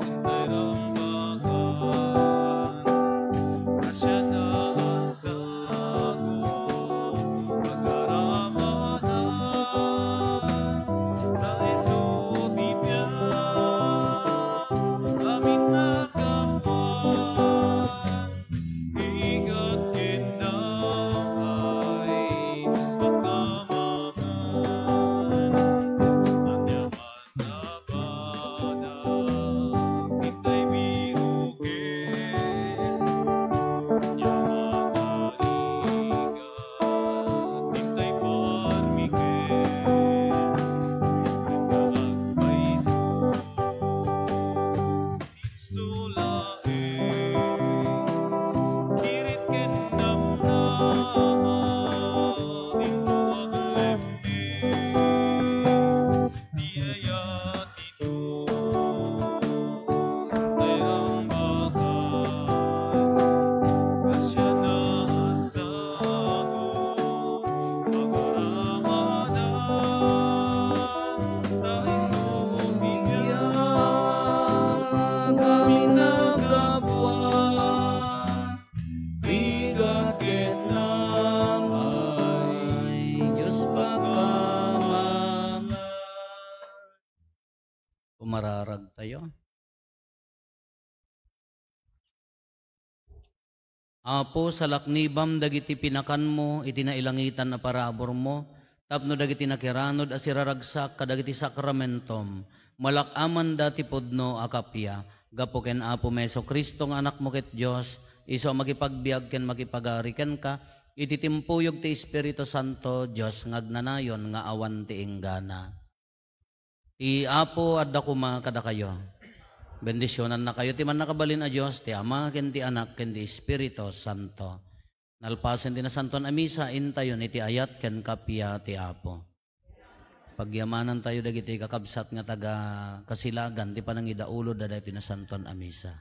intay rambakan, grasia na a sago, agaramanan, ta isu ti biag, amin a gapuan, rigat ken damay, Dios pakamangan, ania man a banag, intay biroken, ania man a rigat, intay parmiken, ken agpayso. Kristo laeng, kirit ken namnama, dinto aglemme, ti ayat ti Dios, intay rambakan, grasia na a sago, agaramanan, ta isu ti biag, amin a gapuan, rigat ken damay, Dios pakamangan. Umararag tayo. Apo, salaknibam dagiti pinakanmo iti nailangitan a paraburmo tapno dagiti nakiranod a siraragsak kadagiti sakramentom, malak-amanda ti pudno a kappia. Gapu ken Apo Jesu-Cristo nga Anakmo ket Dios, isu a makipagbiag ken makipagari kenka, iti timpuyog ti Espiritu Santo, Dios nga agnanayon nga awan ti inggana. Ti Apo adda koma kadakayo. Bendisionannakayo ti Mannakabalin a Dios, ti Ama, ken ti Anak, ken ti Espiritu Santo. Nalpasen ti Nasantoan a Misa, intayon iti ayat ken kappia ti Apo. Pagyamanantayo dagiti kakabsat nga taga Kasilagan ti panangidauloda daytoy Nasantoan a Misa.